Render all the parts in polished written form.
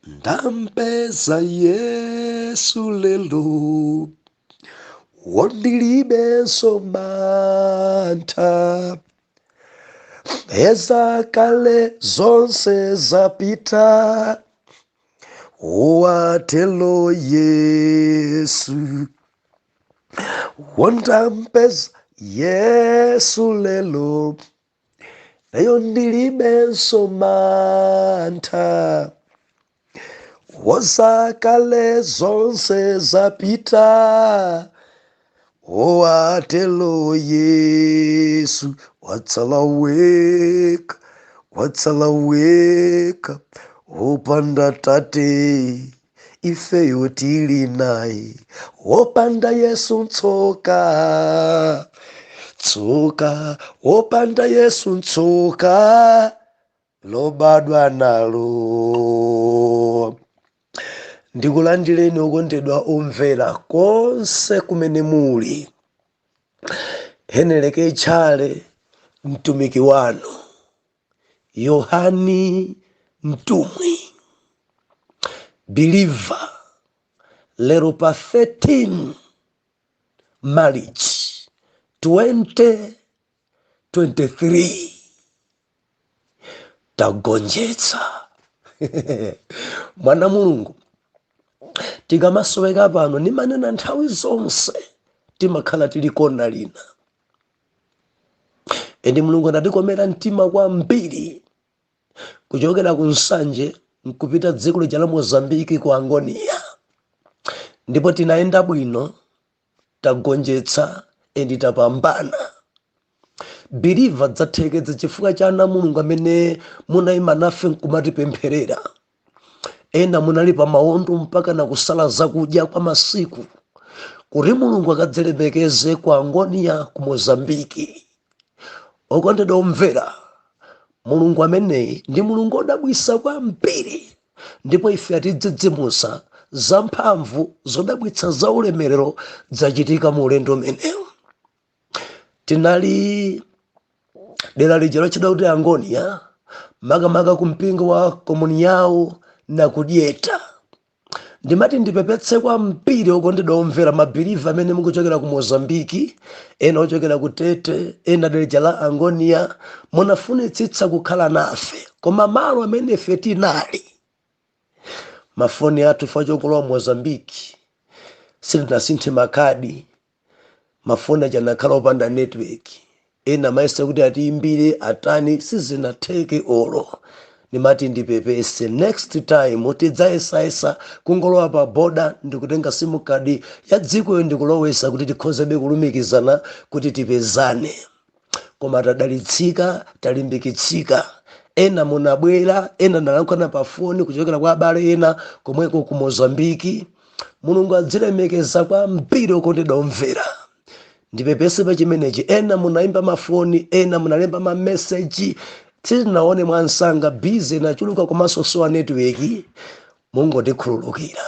Ndampeza Yesu lelo, wondilibenso mantha. Ezakale zonse zapita, watelo Yesu. Wondampeza Yesu lelo, eyo ndilibenso mantha. Wozakale zonse zapita, watelo Yesu. Watsala weka, watsala weka, wopanda tate, ifeyo tili naye. Wopanda Yesu ntsoka, tsoka, wopanda Yesu ntsoka lobadwa nalo. Ndikulandireni okondedwa omvera konse kumene muli. Heneleke Tchale, mtumiki wanu Yohani Mtumwi believer, lero pa 13 March 2023 tagonjetsa. Mwana Mulungu, tikamasoweka pano, nimanena nthawi zonse, timakhala tili kona lina, and Mulungu anatikomera mtima kwambiri kuchokera ku Nsanje nkupita dziko lija la Mozambiki, ku Angonia, ndipo tinayenda bwino, tagonjetsa and tapambana. Believer, dzathekedza chifukwa cha ana Mulungu amene munayima nafe nkumatipempherera. Ena munali pa mawondo mpaka na kusala zakudya kwa masiku kuti Mulungu akadzilemekeze ku Angonia, ku Mozambiki. Okondedwa omvera, Mulungu ameneyi ndi Mulungu odabwitsa kwambiri, ndipo ife atidzidzimusa. Zamphamvu zodabwitsa za ulemerero zachitika mu ulendo umenewu. Tinali dera lija lotchedwa kuti Angonia, makamaka ku mpingo wa Komuniyawo na Kudyeta. Ndimati ndipepetse kwambiri okondedwa omvera, ma believer amene mukuchokera ku Mozambiki, ena ochokera ku Tete, ena dera la Angonia, munafunitsitsa kukhala nafe, koma malo amene ife tinali, mafoni athu fa chokolowa Mozambiki sitinasinthe makadi, mafoni aja anakhala opanda network. Ena maese kuti atiimbire atani, sizinatheke. Olo ndimati ndipepese, next time tidzayesayesa kungolowa pa boda ndikutenga SIM card ya dzikoyo ndikulowesa kuti tikhozebe kulumikizana kuti tipezane. Koma tadalitsika, talimbikitsika. Ena munabwera, ena ndalankhulana pa foni kuchokera kwa abale ena komweko ku Mozambiki. Mulungu adzilemekeza kwambiri. Okondedwa omvera, ndipepese pa chimenechi. Ena munayimba mafoni, ena munalemba mameseji, sitinaone mwansanga, busy nachuluka komanso sowa network, mungotikhululukira.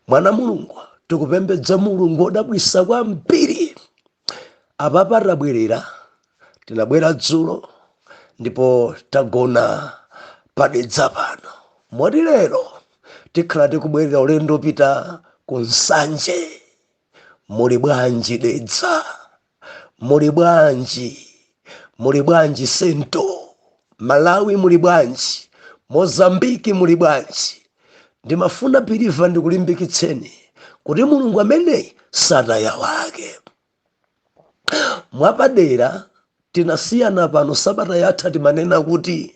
Mwana Mulungu, tikupembedza Mulungu wodabwisa kwambiri. Apapa tabwerera, tinabwera dzulo ndipo tagona padedza pano, moti lero tikhala tikubwerera ulendo pita ku Nsanje. Muli bwanji Dedza? Muli bwanji? Muli bwanji Sento Malawi? Muli bwanji Mozambiki? Muli bwanji? Ndimafuna believer ndikulimbikitseni kuti Mulungu ameneyi sataya wake. Mwapadera tinasiyana pano sabata yatha, timanena kuti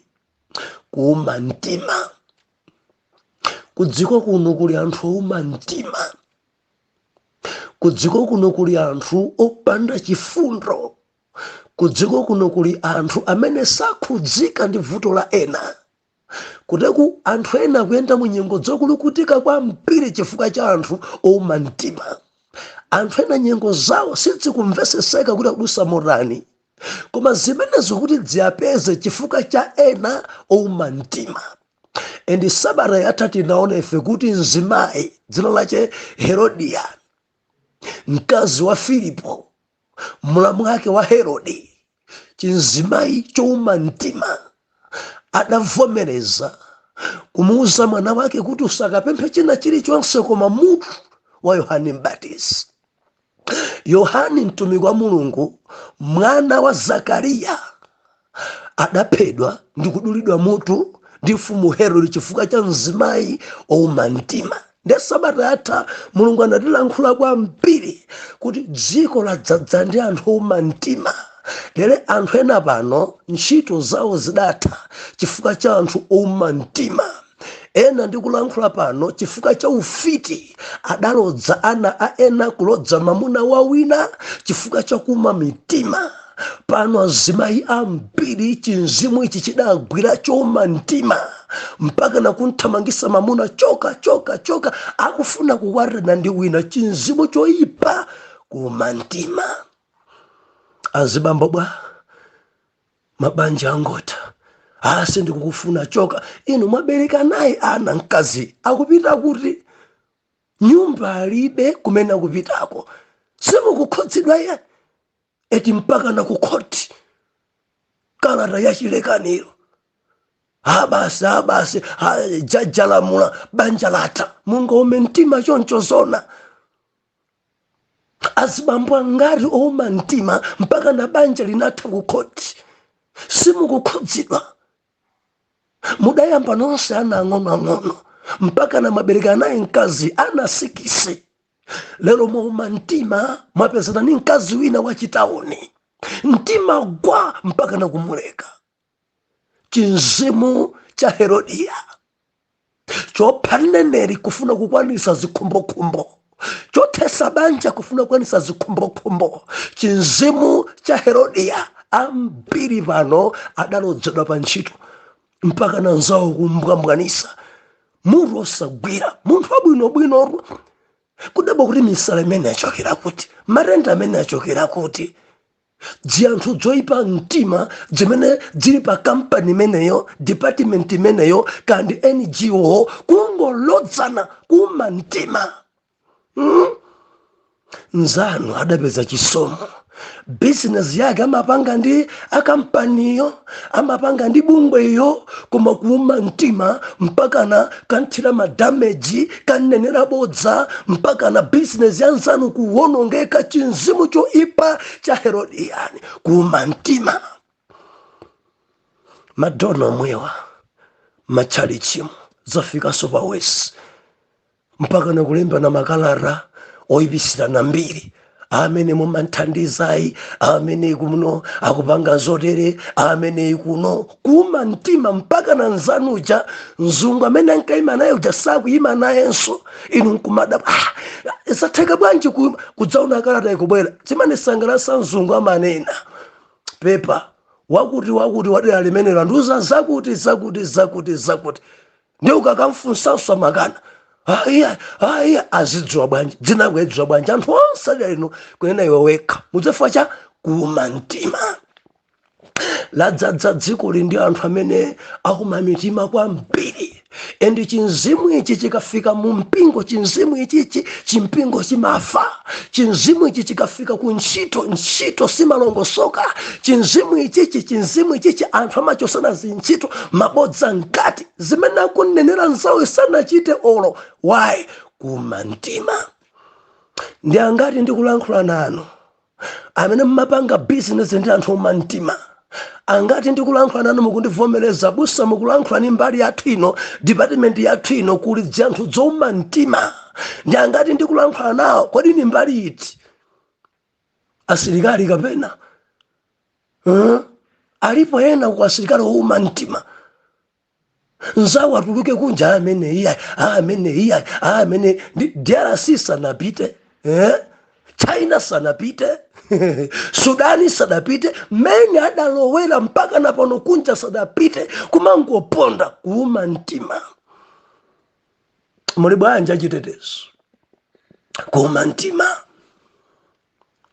kuuma mtima. Kudziko kuno kuli anthu ouma mtima, kudziko kuno kuli anthu opanda chifundo, kudziko kuno kuli anthu amene sakhudzika ndi vuto la ena. Kuteku anthu ena akuyenda mu nyengo zokulukutika kwambiri chifukwa cha anthu ouma mtima. Anthu ena nyengo zawo sizikumveseseka kuti akudusa motani, koma zimenezo kuti ziyapeze chifukwa cha ena ouma mtima. And sabata yatha tinaona ife kuti mzimayi dzina lache Herodiya, mkazi wa Filipo, mlamu wake wa Herodi, chinzimayi chouma mtima, adavomereza. Kumuwuza mwana wake kuti usakapemphe china chilichonse koma mutu wa Yohane Mbatizi. Yohane mtumiki wa Mulungu, mwana wa Zakariya, adaphedwa ndi kudulidwa mutu ndi mfumu Herode chifukwa cha mzimayi ouma mtima. Nde sabata yatha Mulungu anatilankhula kwambiri kuti dziko ladzadza ndi anthu ouma mtima. Lero anthu ena pano ntchito zawo zidatha chifukwa cha anthu ouma mtima. Ena ndikulankhula pano chifukwa cha ufiti adalodza ana a ena, kulodza mamuna wa wina chifukwa cha kuuma mitima. Pano azimayi ambiri chinzimu ichi chidagwira chouma mtima, mpaka nakunthamangisa mamuna, choka, choka, choka, akufuna kukwatirana ndi wina. Chinzimu choyipa, kuuma mtima. Azibambo bwa mabanja angotha, asi ndikukufuna, choka. Inu mwabereka naye ana, mkazi akupita kuti? Nyumba alibe kumene akupitako. Simukukhudzidwa iye eti, mpaka na kukhoti kalata yachilekaniro. Ha basi, ha basi, ha, jajalamula banja latha. Mungaume mtima choncho zona? Azibambo angati ouma mtima mpaka na banja linatha kukhoti? Simukukhudzidwa. Mudayamba nonse ana ang'onoang'ono, mpaka na mwabereka naye mkazi ana 6. Lero mwauma mtima, mwapezana ni mkazi wina wachitauni, mtima gwa, mpaka na kumuleka. Chinzimu cha Herodiya chopha mneneri kufuna kukwanisa zikhumbokhumbo, chothesa banja kufuna kukwanisa zikhumbokhumbo, chinzimu cha Herodiya. Ambiri pano adalodzedwa pa ntchito mpaka na nzawo kumbwambwanisa, mutu osagwira, munthu wabwinobwino. Kudabwa kuti misala imene achokera kuti, matenda amene achokera kuti? Dzinthu dzoyipa mtima zimene zili pa kampani imeneyo, department imeneyo, kandi NGO, kungolodzana, kuma mtima. Nzanu adapeza chisomo, bizinesi yake amapanga ndi akampaniyo, amapanga ndi bungweyo, koma kuuma mtima mpakana kanthira ma damage, kanenera bodza, mpakana bizinesi ya nzanu kuwonongeka. Chinzimu choipa cha Herodiyani, kuuma mtima. Madona omwewa matchalichimu zafikanso pa wesi, mpaka nakulemba na makalata oyipisirana mbiri, amene mumanthandizayi, amene kuno akupanga zotere, amene kuno. Kuma mtima mpaka na nzanuja, mzungu amene ankayima naye uja sakuyima nayenso. Inu nkumada, ah, zatheka bwanji? Kudzaona kalata ikubwera, chimene sangalasa mzungu amanena pepa wakuti wakuti wadera limenelo andiuza zakuti zakuti zakuti zakuti. Ndi ukakamfunsanso amakana. Aiya, aiya, azidziwa bwanji dzina kuyedziwa bwanji anthu onse adera lino kunena iwe wekha? Mudzafa cha kuuma mtima. Ladzadza dziko li ndi anthu amene akuma mitima kwambiri. And chinzimu ichi chikafika mu mpingo, chinzimu ichichi, chimpingo chimafa. Chinzimu ichi chikafika ku ntchito, ntchito simalongosoka. Chinzimu ichichi, chinzimu ichichi, anthu amachosana zintchito, mabodza mkati, zimene akunenera nzawo sanachite olo. Why? Kuma mtima. Ndi angati ndikulankhula nanu amene mmapanga bizinesi ndi anthu oma mtima? Angati ndikulankhula nanu mukundivomereza, busa mukulankhula ni mbali yathu ino, department yathu ino kuli zanthu zoma mtima? Ndi angati ndikulankhula nawo? Kodi ni mbali iti? Asilikali kapena? Alipo ena ku asilikali ouma mtima, nzawo atuluke kunja, amene iya, amene iya, amene ndi DRC sanapite, eh? China sanapite, Sudani sadapite, mene adalowera mpaka na pano kunja sadapite, kumangoponda, kuuma mtima. Muli bwanja chitetezo? Kuuma mtima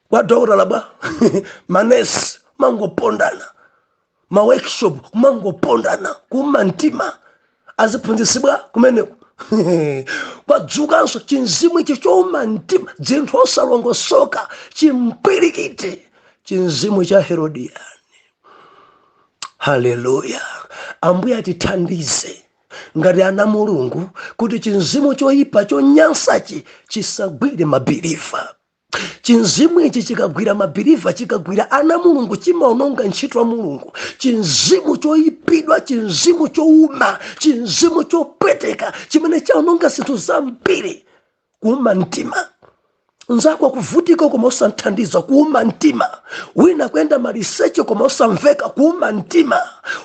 kwa dokotala bwa manesi, mangopondana, ma workshop mangopondana, kuuma mtima. Aziphunzitsidwa kumeneko kwadzukanso chinzimu ichi chouma mtima, dzinthu osalongosoka, chimpwirikiti, chinzimu cha Herodiyani. Haleluya! Ambuye atithandize. Ngati ana Mulungu, kuti chinzimu choyipa chonyansachi chisagwire mabeliever. Chinzimu ichi chikagwira mabeliever, chikagwira ana Mulungu, chimaononga ntchito ya Mulungu. Chinzimu choyipidwa, chinzimu chowuma, chinzimu chopweteka chimene chaononga zinthu zambiri. Kuuma mtima, nzako akuvutika koma osanthandiza, kuuma mtima. Wina kuyenda maliseche koma osamveka, kuuma mtima.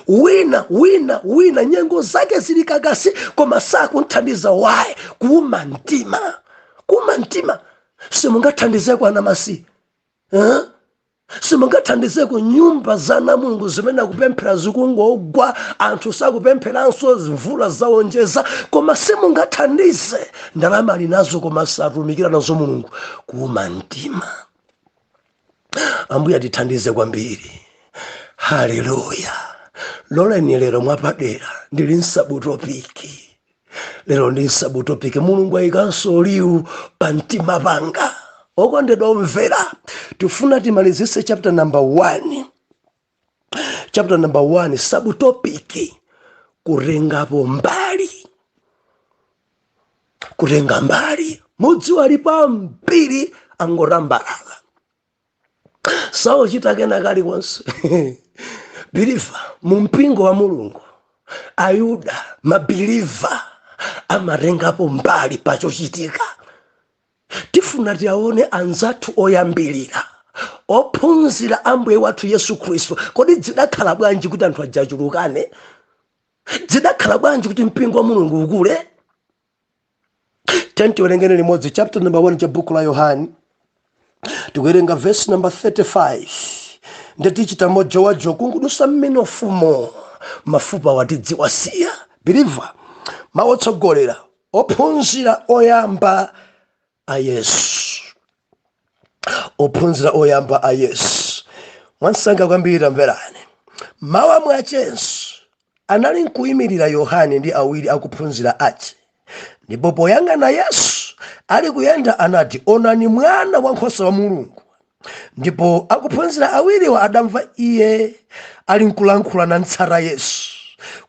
Wina, wina, wina nyengo zake zili kakasi koma sakunthandiza. Why? Kuuma mtima, kuuma mtima. Simungathandizeko ana masiye, eh? Simungathandizeko nyumba za na Mulungu zimene akupemphera zikungogwa, anthu sakupempheranso, mvula zaonjeza, koma simungathandize. Ndalama ali nazo koma satumikira nazo Mulungu. Kuuma mtima. Ambuye atithandize kwambiri. Haleluya! Loleni lero mwapadera ndili nsubtopic. Lero ndi nsubtopic. Mulungu ayikanso liwu pa mtima panga. Okondedwa omvera, tifuna timalizise chapter number 1, chapter number 1, subtopic kutengapo mbali, kutenga mbali. Mudziwa alipo ambiri angotambalala, sawochita kena kalikonse. Believer mu mpingo wa Mulungu, Ayuda, mabeliever amatengapo mbali pachochitika. Tifuna tiaone anzathu oyambilira, ophunzira Ambuye wathu Yesu Khristu. Kodi zidakhala bwanji kuti anthu aja achulukane? Zidakhala bwanji kuti mpingo wa Mulungu ukule? Tiwerengeni limodzi chapter number 1 cha buku la Yohani. Tikuwerenga verse number 35. Ndetichita mojowajo kungudusa mminofumo mafupa watidziwasiya. Believer, mawu otsogolera: ophunzira oyamba a Yesu, ophunzira oyamba a Yesu. Mwansanga kwambiri, tamverani mawu amwe achenso. Anali nkuyimirira Yohane ndi awiri akuphunzira ache, ndipo poyang'ana Yesu ali kuyenda anati, "Onani Mwana Wankhosa wa Mulungu." Ndipo akuphunzira awiriwa adamva iye ali nkulankhula namtsata Yesu.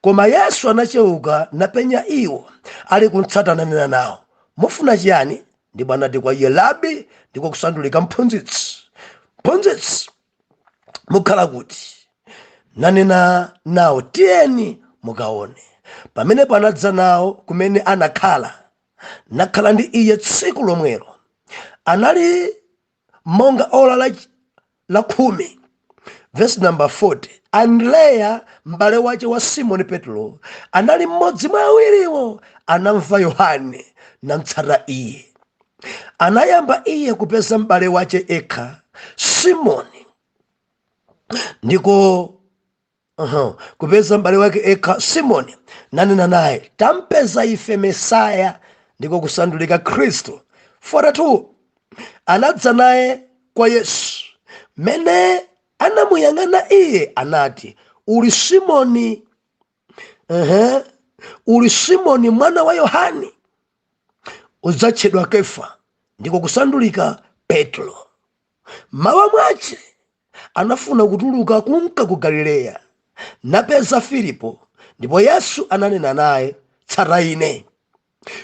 Koma Yesu anachewuka napenya iwo ali kumtsata, nanena nawo, "Mufuna chiyani?" Ndipo anati kwa iye, "Labi," ndiko kusandulika mphunzitsi, "Mphunzitsi, mukhala kuti?" Nanena nawo, "Tiyeni mukaone." Pamenepo anadza nawo kumene anakhala, nakhala ndi iye tsiku lomwelo. Anali monga ola la 10. Verse number 40. Andreya, m'bale wace wa Simoni Petro, anali mmodzi mwa awiriwo anamva Yohane namtsata iye. Anayamba iye kupeza m'bale wace ekha Simoni, ndiko kupeza m'bale wake ekha Simoni, nanena naye, "Tampeza ife Mesaya," ndiko kusandulika Khristu. 42. Anadza naye kwa Yesu. Mene anamuyang'ana iye anati, "Uli Simoni, uli Simoni mwana wa Yohane, udzatchedwa Kefa," ndiko kusandulika Petro. Mawa mwache anafuna kutuluka kunka ku Galileya, napeza Filipo, ndipo Yesu ananena naye, "Tsata ine."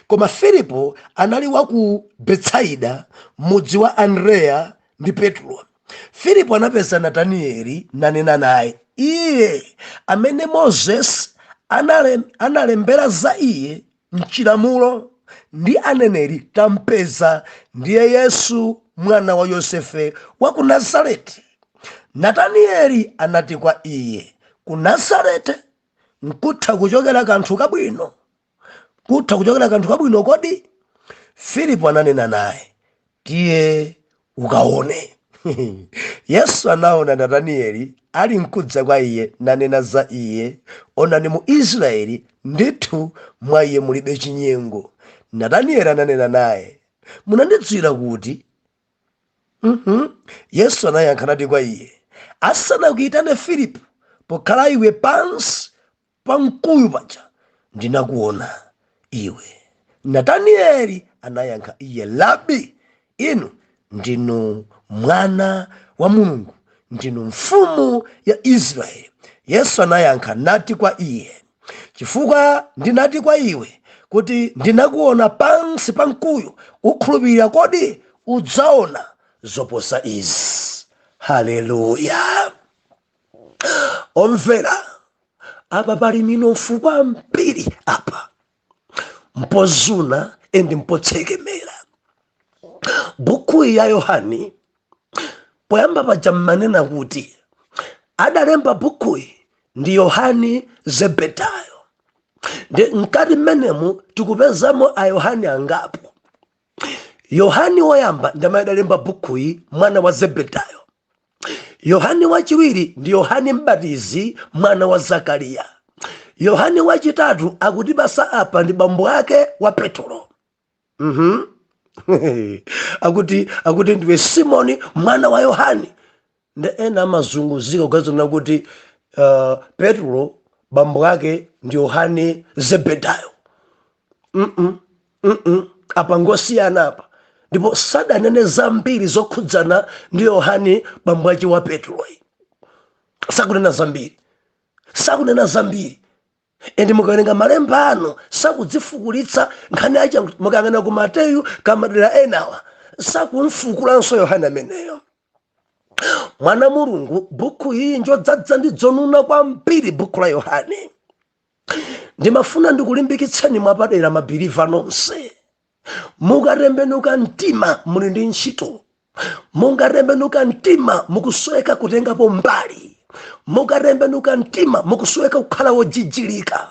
Koma Filipo anali wa ku Betsaida, mudzi wa Andreya ndi Petro. Filipo anapeza Natanieli nanena naye, "Iye amene Moses analembera za iye mchilamulo ndi aneneri tampeza, ndiye Yesu mwana wa Yosefe wa ku Nazareti." Natanieli anati kwa iye, "Ku Nazareti nkutha kuchokera kanthu kabwino? Kutha kuchokera kanthu kabwino kodi?" Filipo ananena naye, "Tiye ukaone." Yesu anaona Natanieli ali nkudza kwa iye, nanena za iye, "Onani mu Israeli ndithu mwa iye mulibe chinyengo." Natanieli ananena naye, "Munandidziwira kuti?" Yesu anayankha nati kwa iye, "Asanakuyitane Filipo, pokhala iwe pansi pa mkuyu paja, ndinakuona iwe." Natanieli anayankha iye, "Labi, inu ndinu Mwana wa Mulungu, ndinu Mfumu ya Israeli." Yesu anayankha nati kwa iye, Chifukwa ndinati kwa iwe kuti ndinakuona pansi pa mkuyu, ukhulupirira kodi? Udzaona zoposa izi. Haleluya! Omvera, apa pali minofu kwambiri, apa mpozuna and mpotsekemera. Bukhu ya Yohani, poyamba paja mmanena kuti adalemba bukhuyi ndi Yohani Zebedayo. Ndi mkati mmenemu tikupezamo a Yohani angapo. Yohani woyamba ndi amene adalemba bukhuyi, mwana wa Zebedayo. Yohani wachiwiri ndi Yohani Mbatizi, mwana wa Zakariya. Yohani wachitatu akutipasa apa ndi bambo ake wa Petro. Akuti ndiwe Simoni mwana wa Yohani. Ndi ena amazunguzika kugazana kuti Petro bambo ake ndi Yohani Zebedayo. Apa ngosiyana apa, ndipo sadanene zambiri zokhudzana ndi Yohani bambo ake wa Petro. Sakunena zambiri, sakunena zambiri. And mukawerenga malemba ano, sakudzifukulitsa nkhani yacha. Mukayang'ana ku Mateyu kamadera enawa, sakumfukulanso Yohane ameneyo mwana Mulungu. Bukhu iyi njodzadza ndi dzonuna kwambiri, bukhu la Yohane. Ndimafuna ndikulimbikitseni mwapadera, ma believer nonse, mukatembenuka mtima muli ndi ntchito. Mukatembenuka mtima mukusweka kutengapo mbali. Mukatembenuka mtima mukusweka kukhala wojijilika.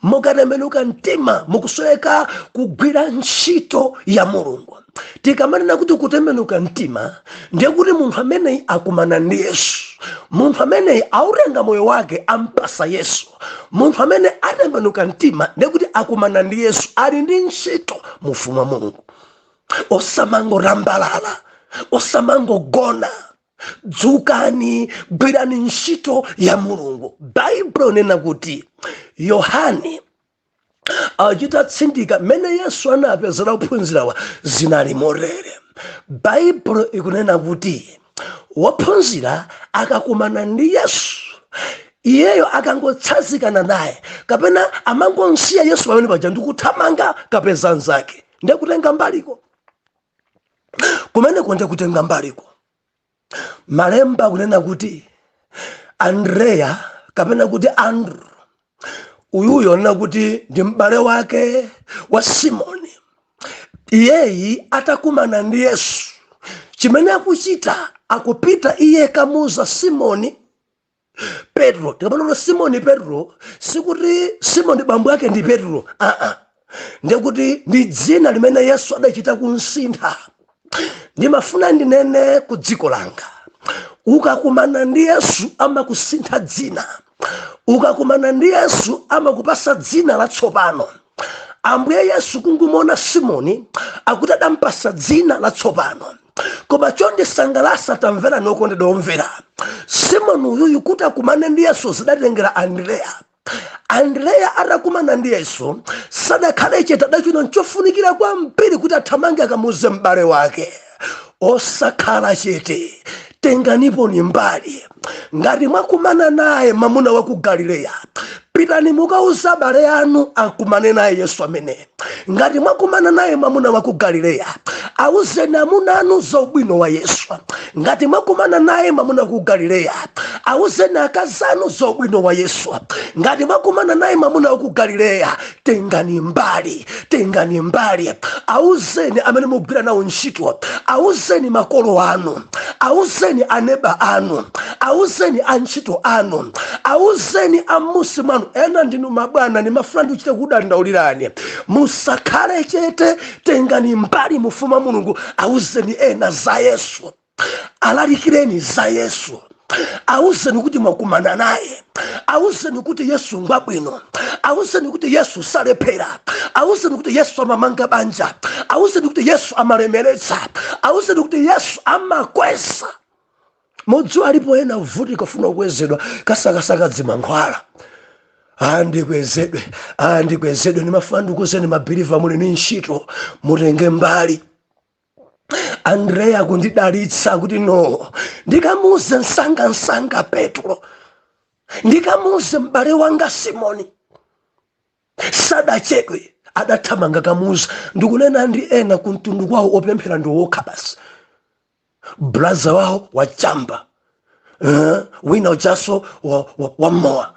Mukatembenuka mtima mukusweka kugwira ntchito ya Mulungu. Tikamanena kuti kutembenuka mtima, ndiye kuti munthu ameneyi akumana ndi Yesu, munthu ameneyi autenga moyo wake ampasa Yesu. Munthu amene atembenuka mtima ndiye kuti akumana ndi Yesu, ali ndi ntchito mu ufumu wa Mulungu. Osamangorambalala, osamangogona, dzukani, gwirani ntchito ya Mulungu. Baibulo nena kuti Yohane achitatsindika mmene Yesu anapezera ophunzirawa, zinali motere. Baibulo ikunena kuti wophunzira akakumana ndi Yesu, iyeyo akangotsanzikana naye kapena amangonsiya Yesu pamene paja ndikuthamanga kapeza nzake, ndiye kutenga mbaliko kumeneko, ndiye kutenga mbaliko. Malemba akunena kuti Andreya kapena kuti Andrew uyuyo, nena kuti ndi m'bale wake wa Simoni, iyeyi atakumana ndi Yesu, chimene akuchita, akupita iye kamuza Simoni Petro. Tikamanena Simoni Petro, sikuti Simoni bambo ake ndi Petro, aa, ndekuti ndi dzina limene Yesu adachita kunsintha. Ndimafuna ndinene ku dziko langa, ukakumana ndi Yesu amakusintha dzina. Ukakumana ndi Yesu amakupasa dzina latsopano. Ambuye Yesu kungumuona Simoni, akuti adampasa dzina latsopano. Koma chondisangalasa, tamvera nokondedwa omvera, Simoni uyuyu kuti akumane ndi Yesu zidatengera Andreya. Andreya atakumana ndi Yesu sadakhale chete, adachita nchofunikira kwambiri kuti athamange akamuze m'bale wake. Osakhala chete, tenganipo ni mbali. Ngati mwakumana naye mamuna wa ku Galileya, pitani mukauza abale anu akumane naye Yesu amene. Ngati mwakumana naye mwamuna wa ku Galileya, auzeni amuna anu za ubwino wa Yesu. Ngati mwakumana naye mwamuna wa ku Galileya, auzeni akazi anu za ubwino wa Yesu. Ngati mwakumana naye mwamuna wa ku Galileya, tengani mbali, tengani mbali. Auzeni amene mugwira nawo ntchito, auzeni makolo anu, auzeni aneba anu, auzeni antchito anu, auzeni amusi mwanu. Ena ndinu mabwana, ndimafuna ndichite kudandaulirani, musakhale chete, tengani mbali mufumu wa Mulungu. Auzeni ena za Yesu, alalikireni za Yesu, auzeni kuti mwakumana naye, auzeni kuti Yesu ngwabwino, auzeni kuti Yesu salephera, auzeni kuti Yesu amamanga banja, auzeni kuti Yesu amalemeretsa, auzeni kuti Yesu amakweza. Mudziwa, alipo ena vutika kufuna kukwezedwa, kasakasaka dzimankhwala, andikwezedwe, andikwezedwe. Ndimafuna ndikuzeni ma believer, muli ni ntchito, mutenge mbali. Andreya kundidalitsa kuti no, ndikamuze msangamsanga Petro, ndikamuze m'bale wanga Simoni. Sadachedwe, adathamanga kamuza. Ndikunena ndi ena kumtundu kwawo opemphera ndi wokha basi, braza wawo wachamba, wina ujaso wa mowa,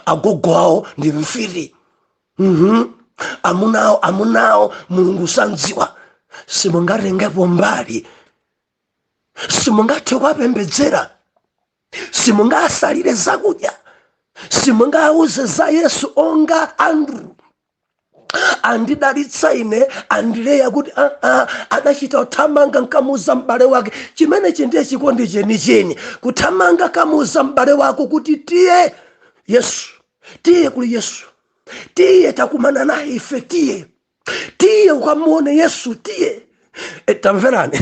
agogo awo ndi mfiti, Amunawo, amunawo Mulungu sandziwa. Simungatengepo mbali, simungathe kuwapembedzera, simungasalire zakudya, simungauze za Yesu. Onga Andrew andidalitsa ine Andreya kuti adachita kuthamanga nkamuza m'bale wake. Chimenechi ndiye chikondi chenicheni, kuthamanga kamuza m'bale wako kuti tiye Yesu, tiye kuli Yesu, tiye takumana naye ife, tiye, tiye ukamuone Yesu, tiye. Tamverani,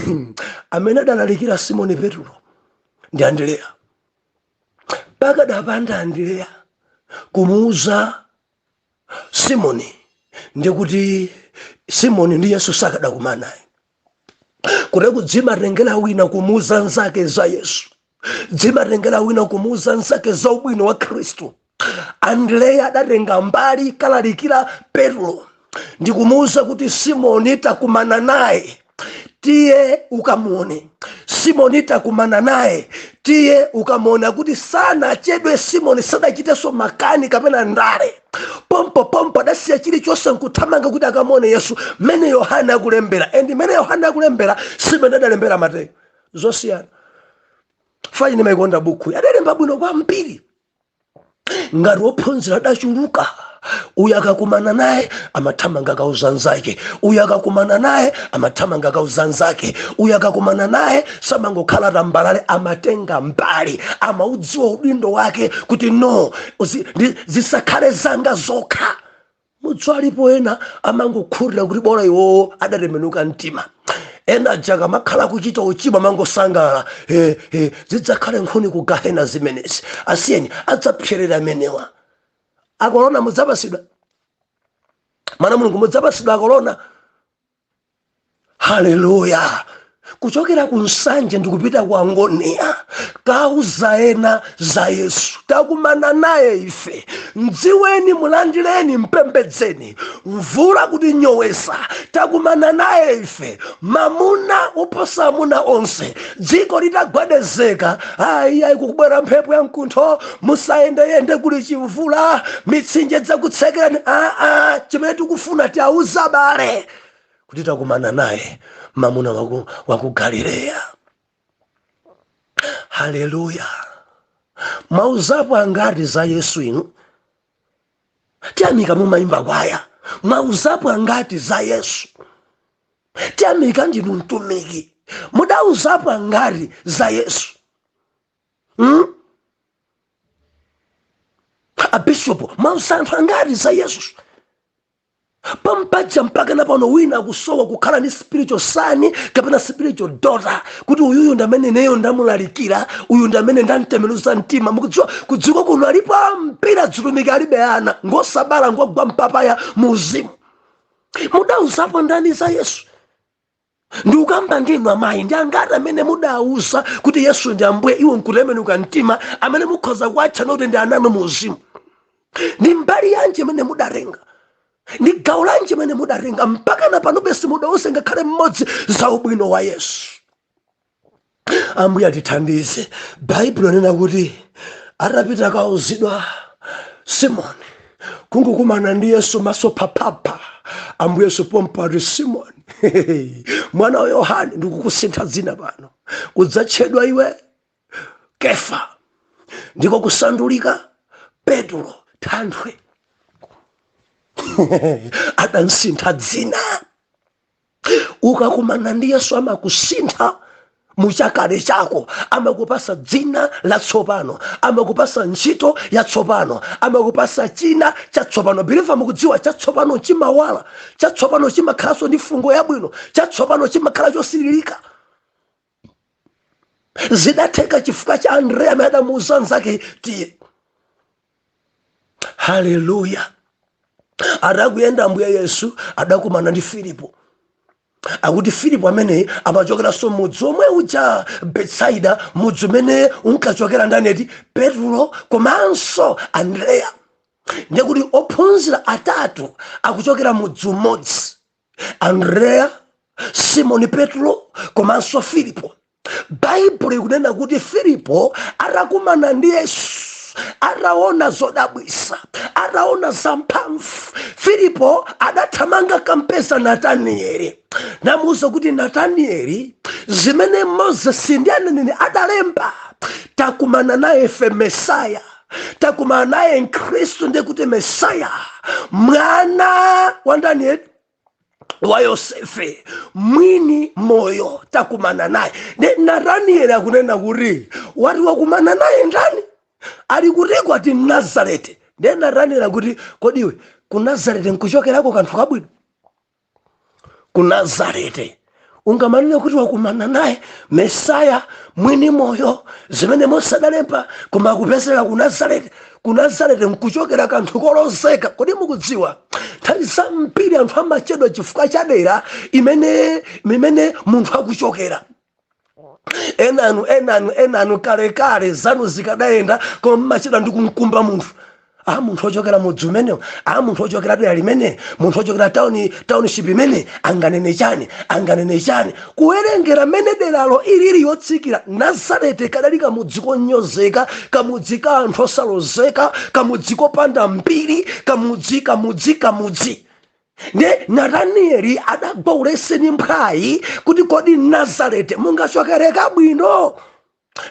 amene adalalikira Simoni Petro ndi Andreya. Pakadapanda Andreya kumuuza Simoni, ndikuti Simoni ndi Yesu sakadakumana naye. Kuti kudzimatengera wina kumuuza nzake za Yesu, dzimatengera wina kumuuza nzake za ubwino wa Khristu. Andreya adatenga mbali kalalikira Petro ndikumuuza kuti Simoni takumana naye, tiye ukamuone. Simoni takumana naye, tiye ukamuone. Kuti sanachedwe Simoni, sadachitenso makani kapena ndale, pompo pompo adasiya chilichonse nkuthamanga kuti akamuone Yesu. Mmene Yohane akulembera and mmene Yohane akulembera simene adalembera Mateyu, zosiyana. Faine maikonda bukhu, adalemba bwino kwambiri. Ngati wophunzira adachuluka, uyu akakumana naye amathamanga akauza nzake, uyu akakumana naye amathamanga akauza nzake, uyu akakumana naye. Samangokhala tambalale, amatenga mbali, amaudziwa udindo wake kuti no, zisakhale zanga zokha. Mudzi alipo ena amangokhulira kuti bola iwowo adatembenuka mtima. Ena aja amakhala kuchita uchimo amangosangalala, he, he, zidzakhale nkhuni ku gahena zimenezi, asiyeni adzapserera amenewa. Akolona mudzapasidwa, mwana Mulungu, mudzapasidwa akolona. Haleluya! Kuchokera ku Nsanje ndikupita ku Angonia, kauza ena za Yesu. Takumana naye ife, mdziweni, mulandireni, mpembedzeni. Mvula kuti nyowesa, takumana naye ife, mamuna uposa amuna onse. Dziko litagwedezeka, ayi ayi, kukubwera mphepo ya mkuntho, musayendeyende, kuli chimvula, mitsinje dzakutsekerani. Aa, chimene tikufuna tiauza abale kuti takumana naye mamuna waku Galileya. Haleluya! Mwauzapo angati za Yesu inu? Tiyamika mumayimba kwaya, mwauzapo angati za Yesu? Tiyamika ndinu mtumiki, mudauzapo angati za Yesu, Abishopu, mwauza anthu angati za Yesu? Pampaja mpaka na pano wina akusowa kukhala ndi spiritual son kapena spiritual daughter, kuti uyuyu ndi amene ineyo ndamulalikira, uyu ndi amene ndamtembenuza mtima. Mukudziwa kudziko kuno alipo ambiri adzitumiki alibe ana, ngosabala, ngogwa mpapaya mu uzimu. Mudauzapo ndani za Yesu? Ndikukamba ndinu amayi, ndi angati amene mudauza kuti Yesu ndi Ambuye, iwo nkutembenuka mtima, amene mukhoza kuwatcha kuti ndi ananu mu uzimu? Ndi mbali yanji imene mudatenga? Ndi gawo lanji imene mudatenga mpaka na panobe simudauze ngakhale mmodzi za ubwino wa Yesu? Ambuye atithandize. Baibulo nena kuti atapita kauzidwa Simoni, kungokumana ndi Yesu maso phaphapha, Ambuye Yesu pompo ati, "Simoni mwana wa Yohane, ndikukusintha dzina pano, udzatchedwa iwe Kefa," ndiko kusandulika Petro, thanthwe. Adansintha dzina. Ukakumana ndi Yesu amakusintha muchakale chako, amakupasa dzina latsopano, amakupasa ntchito yatsopano, amakupasa china chatsopano. Believer, mukudziwa chatsopano chimawala, chatsopano chimakhalanso ndi fungo yabwino, chatsopano chimakhala chosiririka. Zidatheka chifukwa cha Andreya amene adamuuza nzake tiye. Haleluya! Atakuyenda Ambuye Yesu adakumana ndi Filipo. Akuti Filipo ameneyi amachokeranso mudzi omwe uja, Betsaida, mudzi umene unkachokera ndaneti Petro komanso Andreya. Ndiye kuti ophunzira atatu akuchokera mudzi umodzi, Andreya, Simoni Petro komanso Filipo. Baibulo ikunena kuti Filipo atakumana ndi Yesu, ataona zodabwisa, ataona zamphamvu, Filipo adathamanga kampeza Natanieli, namuwuza kuti, "Natanieli, zimene Mozesi ndi aneneri adalemba, takumana naye ife Mesaya, takumana naye Mkhristu, ndiye kuti Mesaya, mwana wa ndani? Wa Yosefe, mwini moyo, takumana naye." Ndi Natanieli akunena kuti, "Wati wakumana naye ndani? Ali kutiko?" Ati, "Nazareti." Ndiye Natanieli akuti, "Kodiwe ku Nazareti nkuchokerako kanthu kabwino? Ku Nazareti ungamanene kuti wakumana naye Mesaya, mwini moyo, zimene Mose adalemba, koma akupezeka ku Nazareti? Ku Nazareti nkuchokera kanthu kolozeka?" Kodi mukudziwa, nthawi zambiri anthu amachedwa chifukwa chadera imene munthu akuchokera. Enanu kalekale zanu zikadayenda, koma mmachedwa ndi kumkumba munthu. A munthu ochokera mudzi umenewo, a munthu ochokera dera limene, munthu ochokera township imene, anganene chani? Anganene chani? Kuwerengera mmene deralo ilili yotsikira. Nazareti kadali kamudzi konyozeka, kamudzi ka anthu osalozeka, kamudzi kopanda mbiri, kamudzi, kamudzi, kamudzi. Ndi Natanieli adagwa ulesi mphwayi kuti, "Kodi Nazareti mungachokereka bwino?"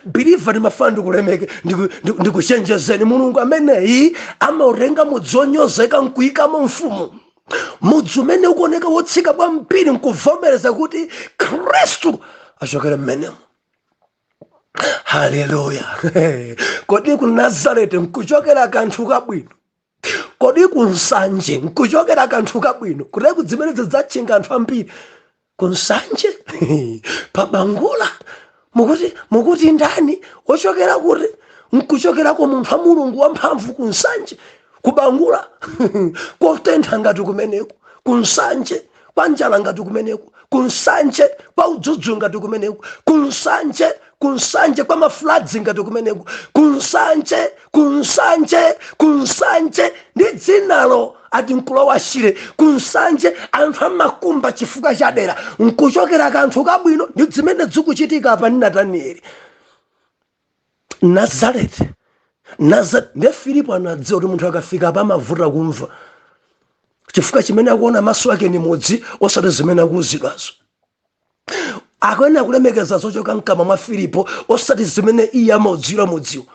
Believer, ndimafuna ndikulemeke, ndikuchenjezeni, Mulungu ameneyi amautenga mudzi wonyozeka nkuyikamo mfumu, mudzi umene ukuoneka wotsika kwambiri, nkuvomereza kuti Khristu achokere mmenemo. Haleluya! Kodi ku Nazareti nkuchokera kanthu kabwino? Kodi ku Nsanje nkuchokera kanthu kabwino? Kutali kudzimene zidzatchinga anthu ambiri ku Nsanje pabangula, mukuti ndani wochokera kuti nkuchokerako munthu wa Mulungu wamphamvu ku Nsanje kubangula, kotentha ngati kumeneko, ku Nsanje kwa njala ngati kumeneko, ku Nsanje kwa udzudzu ngati kumeneko, ku Nsanje, ku Nsanje kwa ma floods ngati kumeneko, ku Nsanje, ku Nsanje, ku Nsanje ndi dzinalo ati nkulowashire ku Nsanje, anthu amakumba chifukwa chadera nkuchokera kanthu kabwino? Ndi zimene zikuchitika apa ndi Natanieli. Nazareti, Nazareti. Ndiye Filipo anadziwa kuti munthu akafika apa amavuta kumva, chifukwa chimene akuona maso ake ni mudzi, osati zimene akuuzidwazo. Akuyenera kulemekeza zochoka mkamwa mwa Filipo, osati zimene iye amaudziwira mudziwo.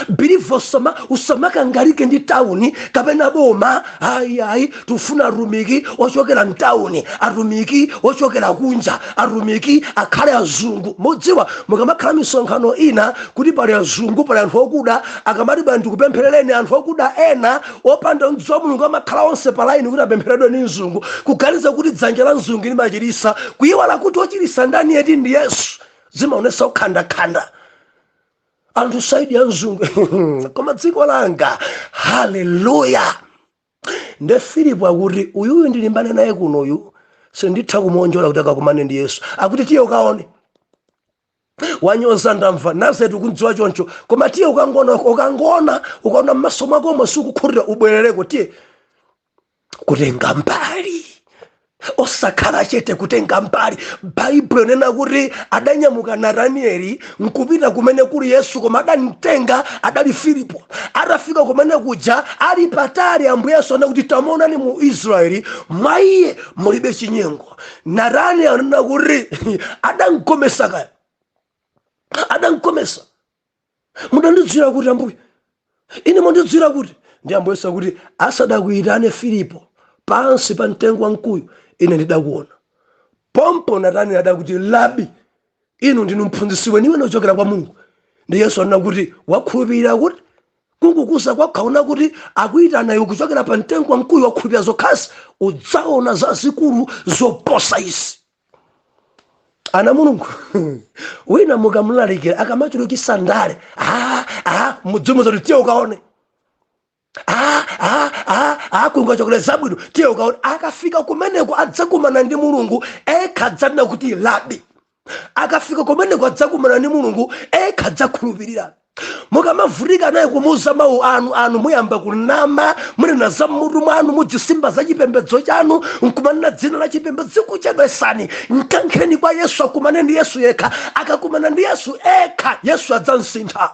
Believer, usamakangalike ndi tawuni kapena boma. Ayi, ayi, tifuna atumiki ochokera mtawuni, atumiki ochokera kunja, atumiki akhale azungu. Mudziwa, mukamakhala misonkhano ina kuti pali azungu, pali anthu okuda, akamati, "Bwana, ndikupempherereni," anthu okuda ena opanda mdziwa Mulungu amakhala onse pa line kuti apempheredwe ndi mzungu, kuganiza kuti dzanja la mzungu limachirisa, kuyiwala kuti ochirisa ndani yeti ndi Yesu. Zimaonesa ukhandakhanda, anthu side ya mzungu. Koma dziko langa, haleluya! Nde Filipo akuti, "Uyuyu ndilimbane naye kunoyu, sinditha kumuonjola kuti akakumane ndi Yesu." Akuti, "Tiye ukaone. Wanyoza ndamva, Nazareti kundziwa choncho, koma tiye ukangona, ukangona, ukaona m'maso mwakomo sikukhutira, ubwerereko. Tiye." Kutenga mbali, osakhala chete, kutenga mbali. Baibulo inena kuti adanyamuka Natanieli nkupita kumene kuli Yesu, koma adamtenga adali Filipo. Atafika kumene kuja, ali patali, Ambuye Yesu anena kuti, "Tamuonani mu Israeli, mwa iye mulibe chinyengo." Natanieli anena kuti adamgomesa kaya, adamgomesa, "Mudandidziwira kuti, Ambuye? Ine mundidziwira kuti?" Ndi Ambuye Yesu akuti, "Asadakuyitane Filipo pansi pa mtengo wa mkuyu, ine ndidakuona." Pompo Natanieli adakuti, "Labi, inu ndinu mphunzitsi weniweni ochokera kwa Mulungu." Ndi Yesu anena kuti, "Wakhulupirira kuti kungukuza kwakhaona kuti akuyitana iwe kuchokera pa mtengo wa mkuyu? Wakhulupirira zokhasi, udzaona zazikulu zoposa izi." Ana Mulungu, wina mukamulalikira akamachulukisa ndale, mudzimuza kuti, "Tiye ukaone. Kungachokera zabwino? Tiye ukaone." Akafika kumeneko adzakumana ndi Mulungu ekha, adzanena kuti, "Labi." Akafika kumeneko adzakumana ndi Mulungu ekha, adzakhulupirira. Mukamavutika naye kumuuza mawu anu anu, muyamba kunama, munena za mmutu mwanu, mudzisimba za chipembedzo chanu, nkumanena dzina la chipembedzo. Zikuchedwesani. Mkankheni kwa Yesu, akumane ndi Yesu yekha. Akakumana ndi Yesu ekha, Yesu adzamsintha.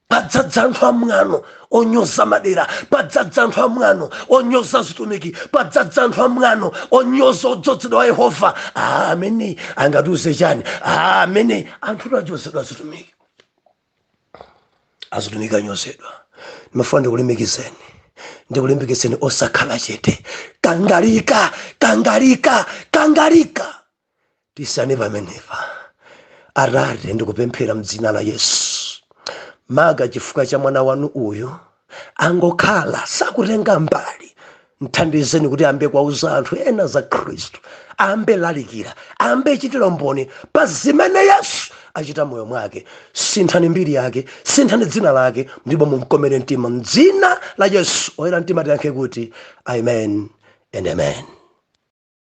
Padzadza anthu amwano onyoza madera, padzadza anthu amwano onyoza zitumiki, padzadza anthu amwano onyoza odzozedwa wa Yehova. Ah, amene angatiuze chani? Ah, amene anthu anyozedwa azitumiki, azitumiki anyozedwa. Ndimafuna ndikulimbikitseni, ndikulimbikitseni, osakhala chete. Kangalika, kangalika, kangalika. Tisane pamenepa. Atate, ndikupemphera mdzina la Yesu, maka chifukwa cha mwana wanu uyu angokhala sakutenga mbali, mthandizeni kuti ambe kuwauza anthu ena za Khristu, ambe lalikira, ambe chitira umboni pa zimene Yesu achita moyo mwake. Sinthani mbiri yake, sinthani dzina lake, ndipo mumkomere mtima mdzina la Yesu. Oyera mtima tiyankhe kuti amen and amen.